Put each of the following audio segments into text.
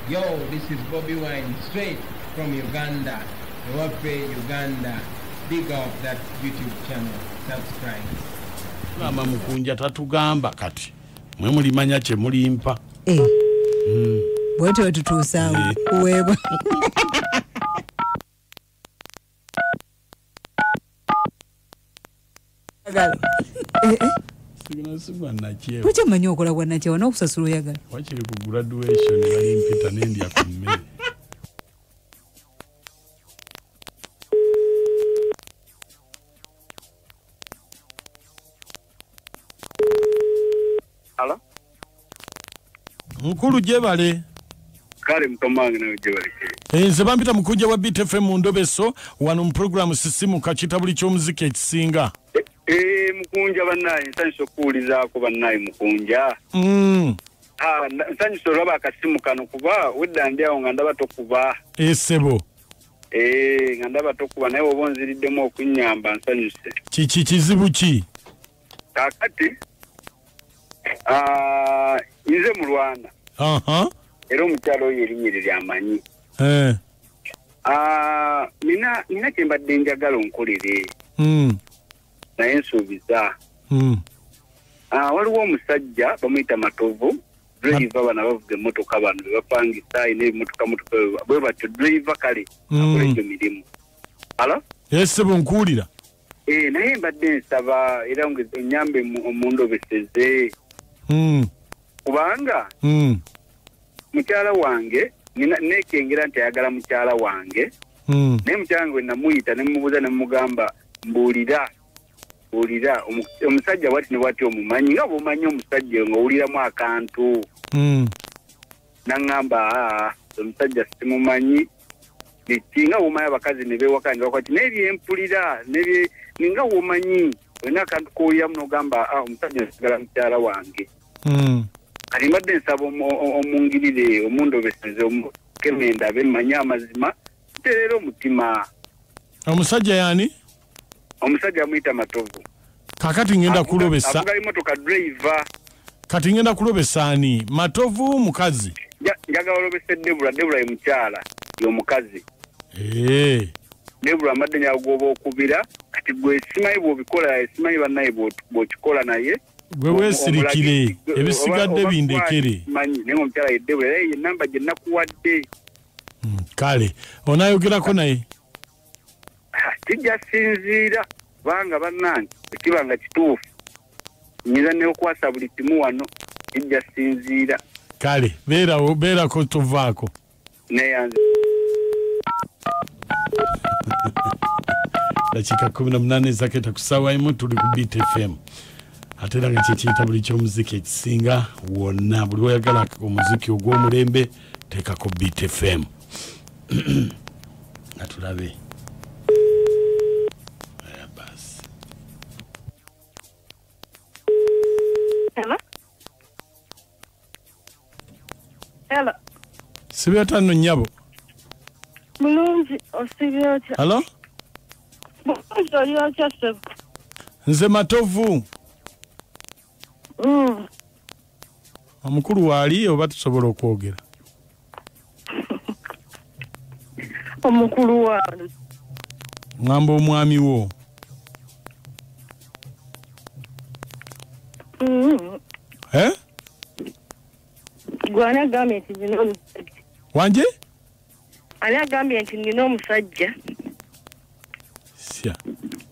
Yo, this is Bobi Wine, straight from Uganda. Ewaffe Uganda. Big up that YouTube channel. Subscribe. Mama Mukunja tatugamba kati. Mwe mulimanya kye mulimpa. Bwetyo tutuusaawo kuweebwa. Lwaki omanyi okola gwa nnakyewa n'okusasula oyagala? Wakiri ku graduation balimpita nendya ku mmere. Alo? Mukulu gyebale. Kale mukama wange nawe gyebale. Nze bampita Mukunja wa Beat FM mu Ndobeso wano mu programu Sisimuka kitabuli ky'omuziki ekisinga. Mukunja bannaye nsanyusa okuwulizaako bannaye Mukunja. Nsanyusa olwaba akasimu kano kuba wedda ndi awo nga ndaba tokuba. Ssebo. Nga ndaba tokuba naye oba onziriddemu okunnyamba nsanyuse. Kiki kizibu ki? Kaakati nze mulwana. Era omukyala oyo erinnya eryo lyamanyi. Nina kye mbadde njagala onkolere. Naye nsuubiza. Waliwo omusajja bamuyita Matovu, driver bano abavuga emmotoka bano be bapangisa ayina ebimotoka motoka bwe batyo driver kale akola egyo mirimu. Alo? Ssebo nkuwulira. Naye mbadde nsaba era onnyambe omundobeseze. Kubanga mukyala wange neekengera nti ayagala mukyala wange. Naye mukyala wange namuyita ne mubuuza ne mugamba mbuulira omusajja bwati ne bwati omumanyi nga bw'omanyi omusajja ng'owuliramu akantu. N'aŋŋamba omusajja simumanyi biki nga bw'omanyi abakazi ne beewakana ne bakola ki naye byempulira nga bw'omanyi olina akantu k'owuliramu n'ogamba omusajja nsigala mukyala wange. Kati mbadde nsaba omungirire omundobeseze omukeme ndabe mmanye amazima ntereera omutima. Omusajja yani? Omusajja amuyita Matovu. Kakati ngenda kulobesa. Avuga emmotoka driver. Kati ngenda kulobesa ani? Matovu mukazi? Njagala olobese Debula, Debula ye mukyala y'omukazi. Debula mbadde njagala gwoba okubira kati gwe simanyi bw'obikola simanyi bannaye bw'okikola naye. Gwe weesirikire ebisigadde bindekere. Manyi naye omukyala ye Debula era ye namba gye nakuwadde. Kale onaayogerako naye? Kijja sinziira kubanga bannange ekiba nga kituufu nnyinza n'okwasa buli kimu wano kijja sinziira. Kale beerako tovaako. Neyanze. Dakika 18 zaketa ku ssaawa emu tuli ku Beat FM. Ate era nga kyekiyita buli ky'omuziki ekisinga wonna buli oyagala omuziki ogw'omulembe teekako Beat FM. Atulabe. Hello? Hello. Sibye tano nnyabo. Bulungi osibye otya? Hello? Bulungi oli otya ssebo? Nze Matovu. Omukulu waali oba tusobola okwogera? Omukulu waali. Ŋŋamba omwami wo. Gwe ani agambye nti nina omusajja? Wanje? Ani agambye nti nina omusajja? Sya.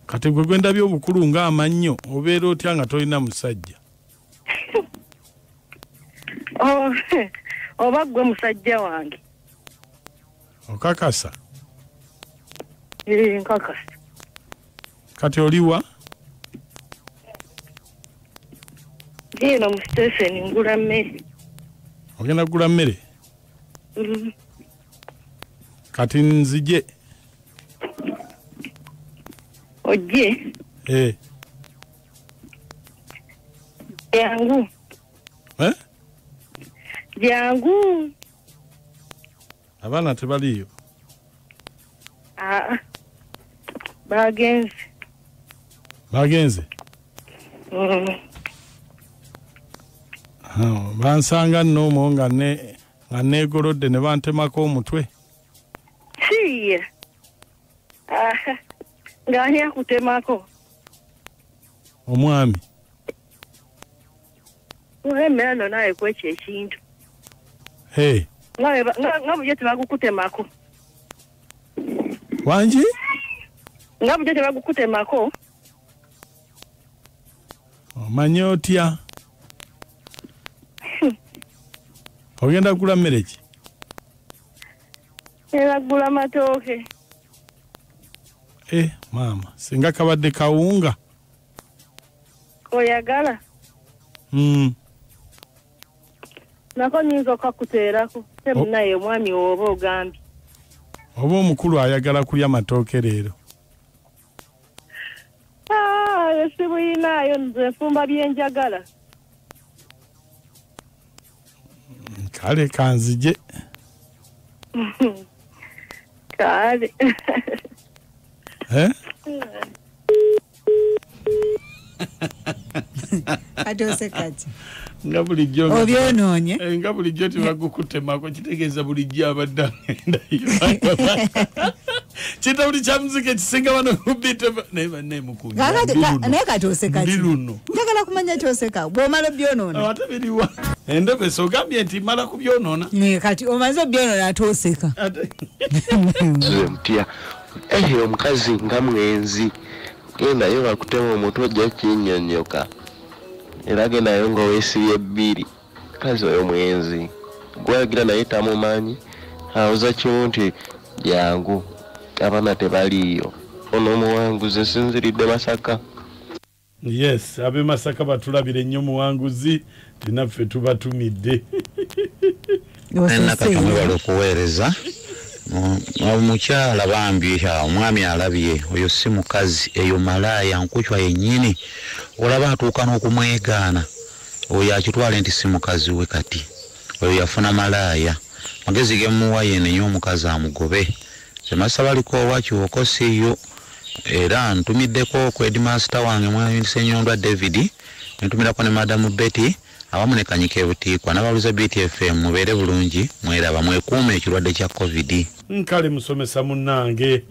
Kati gwe gwe ndabye obukulu ng'amannyo obeera otya nga tolina musajja? Oba gwe musajja wange. Okakasa? Nkakasa. Kati oliwa? Eno mu station ngula mmere. Ogenda kugula mmere? Kati nzije. Ojje? Jangu. Jangu. Abaana tebaliiyo? Bagenze. Bagenze? Bansanga nno omwo nga Nga neegolodde ne bantemako omutwe. Siye. Nga ani akutemako? Omwami. Emmere no naye kwekyo ekintu. Hey. Nga bulijjo tebagukutemako. Wangi? Nga bulijjo tebagukutemako. Omanyi otya? Ogenda kugula mmere ki? Era kugula matooke. Maama, singa kabadde kawunga. Oyagala? Nako nnyinza okakuteerako. Naye omwami oba ogambye. Oba omukulu ayagala kulya matooke leero. Sibuyinaayo nze nfumba bye njagala. Kale kanzije. Kale. Ate oseka ki? Nga bulijjo obyonoonye. Nga bulijjo tebagukutemako kitegeeza bulijjo abadde agendayo. Kita buli kya muziki ekisinga wano ku BTV naye banne mukunja. Naye kati oseka ki? Njagala kumanya ky'oseka bw'omala obyonoona. Ate biriwa. Endebe ogambye nti mala kubyonoona. Kati omaze obyonoona ate oseka. Mutya. Omukazi nga mwenzi. Gendayo bakutema omutwe ojja kinnyonnyoka. Era gendayo nga weesibye bbiri. Mukazi oyo mwenzi. Gwagira naye tamumanyi. Awoza kimu nti jangu. Abaana tebaliiyo. Ono omuwanguzi nsinziridde Masaka. Yes, ab'e Masaka batulabire nnyo muwanguzi tinaffe tubatumidde. Nakatumwe okuweereza. Omukyala bambi omwami alabye oyo si mukazi eyo malaaya nkucwa yennyini olaba atuuka n'okumwegaana oyo akitwale nti si mukazi we kati oyo yafuna malaaya magezi gemuwa yenenye omukazi amugobe semasa baliko owakiwoko siyo era ntumiddeko ku headmaster wange mwami Ssenyondwa David ntumirako ne Madamu Betty awamu ne Kanyike Ebutiikwa n'abaluza BTFM mubeere bulungi mweraba mwekuume ekirwadde kya COVID. Nkale musomesa munnange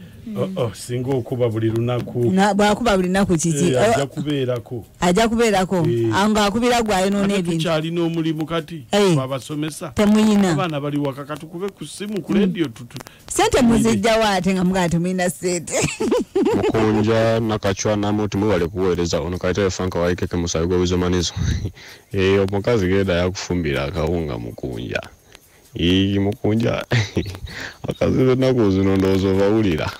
singa okuba buli lunaku. Bwakuba buli lunaku kiki? Ajja kubeerako. Ajja kubeerako. Nga akubira gwayonoona ebintu. Tukyalina omulimu kati abasomesa. Temuyina. Abaana bali waka katukube ku ssimu ku radio tutu. Ssente muzijjawo ate nga mugaa temuyina ssente. Mukunja Nakachwa namuti mwebale kuweereza ono Kayitare Frank Waikeke musayi gw'obuzomanizo. Omukazi genda yakufumbira akawunga mukunja. Mukunja akazi ennaku zino ndowooza obawulira.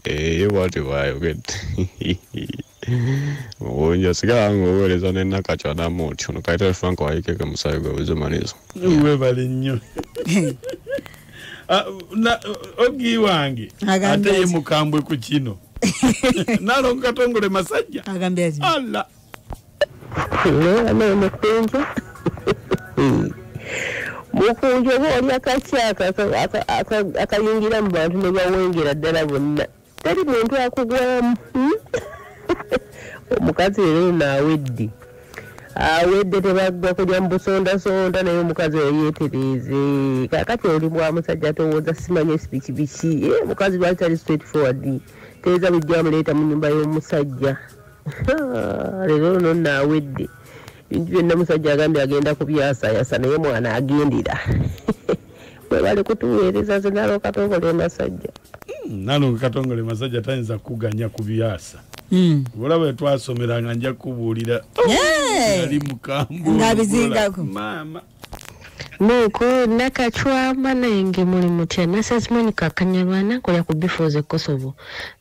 Ye bw'atyo bw'ayogedde. Mukunja sigala ng'oweereza ne Nakachwa namuti ono Kayitare Frank Waikeke musayi gw'obuzomanizo. Webale nnyo. Ogi wange ate ye mukambwe ku kino. Nalongo Katongole Masajja. Agambye ati. Allah. Mukunja. Mukunja oba oli akakyaka akayingira mu bantu ne bawengera ddala bonna. Teri muntu akugwamu. Omukazi era ono awedde. Awedde tebagwa kulya mu busondasonda naye omukazi oyo yeetereeze. Kaakati oli bwa musajja towooza simanyi biki biki. Omukazi lwaki tali straight forward? Teeza bulijjo amuleeta mu nnyumba y'omusajja. Leero ono nno awedde. Ebintu byonna musajja agambye agenda kubyasayasa naye mwana agendera. Mwebale kutuweereza nze Nalongo Katongole Masajja. Nalongo Katongole Masajja tayinza kuganya kubyasa. Olaba bwe twasomeranga nja kubuulira. Yali mukambwe. Ngabizingako. Maama. Nuku Nakachwa banange muli mutya Nasazimani Kakanyarwana nkola ku Bifoze Kosovo.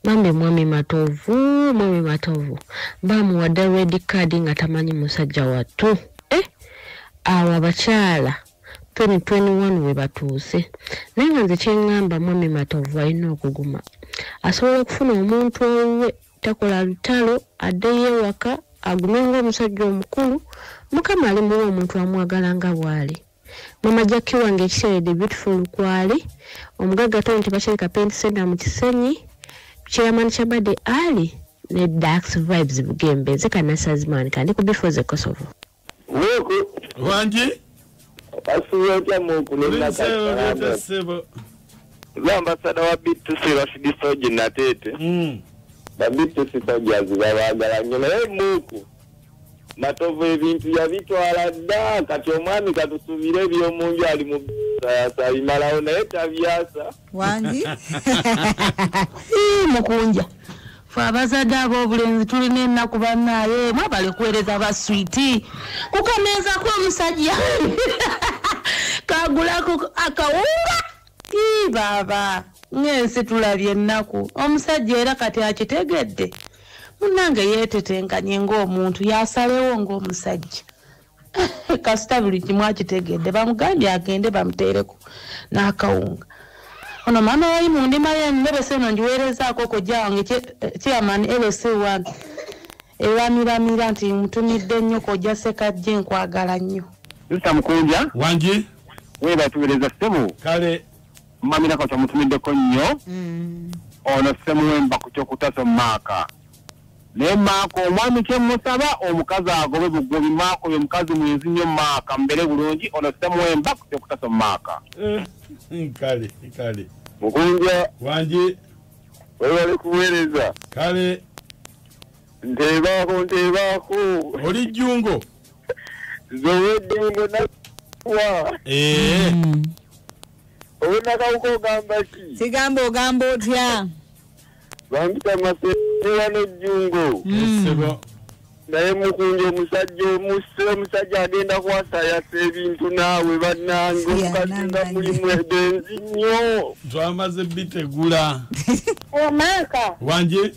Bambi mwami Matovu bamuwadde red card nga tamanyi musajja wattu. Awo abakyala 2021 we batuuse. Naye nga nze kyeŋŋamba mwami Matovu alina okuguma. Asobola okufuna omuntu owuwe takola lutalo addeyo ewaka agume ng'omusajja omukulu. Mukama alimuwa omuntu amwagala nga bw'ali. Mama Jackie wange ekiseera the beautiful kwali omugagga Tony Tebashereka Paint Center mu Kisenyi chairman Chabade Ali ne Dark Vibes Bugembe nze Kanasazimani kandi ku Bifoze Kosovo. Wangi? Asuubira otya Muku ne Nakachwa? Ssebo. Ambasada wa B2C Rashid Soji Natete. Ba B2C Soldiers babaagala nnyo, naye Muku Matovu ebintu yabitwala dda. Kati omwami katusuubire ebyomunju ali mu sayasa bimalawo, naye tabyasa. Wangi. Mukunja, fe abazadde ab'obulenzi tulina ennaku bannaaye, mwabale kuweereza baswiti kukameeza kw'omusajja kagulako akawunga. Ii baaba, ng'ensi tulabye ennaku. Omusajja era kati akitegedde, munnange yeetetenkanye ng'omuntu, yasalewo ng'omusajja. Kasita buli kimu akitegedde, bamugambye agende bamuteereko n'akawunga. Ono maama wali mu ndima y'emmere eno ngiweerezaako kojja wange chairman LC1 ewamiramira nti mutumidde nnyo kojja Ssekajja, nkwagala nnyo. Mr. Mukunja. Wangi. Weebatuweereza ssebo. Kale. Mami Nakachwa mutumiddeko nnyo. Ono Ssemuwemba ku kyokutaso Maaka. Naye Maaka omwami kye musaba omukazi agobe bugobi. Maaka oyo mukazi mwenzi nnyo. Maaka mbere bulungi. Ono Ssemuwemba ku kyokutaso Maaka. Kale kale. Mukunja. Wangi. Webale kuweereza. Kale. Ntebaako ntebaako. Oli jjungo. Zoweddengo nawa. Obonakawuka ogamba ki? Sigamba ogamba otya? Bampita Maseera n'ejjungo. Ssebo. Naye Mukunja omusajja omusse, omusajja agenda kwasayasa ebintu naawe bannange, omukazi nga mulimu edenzi nnyo. Twamaze bitegula. Maaka. Wangi.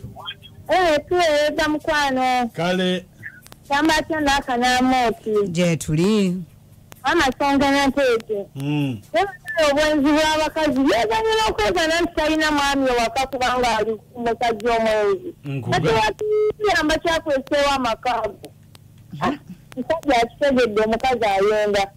Tuweereza mukwano. Kale. Kyambatyo n'akanaamooti. Gye tuli. Amasonga n'enteete. Obwenzi bw'abakazi yeeganyula okwegana nti talina mwami ewaka kubanga ali musajja omwenzi. Kati wakiyamba kyakweseewo amaka ago. Musajja akitegedde omukazi ayenda.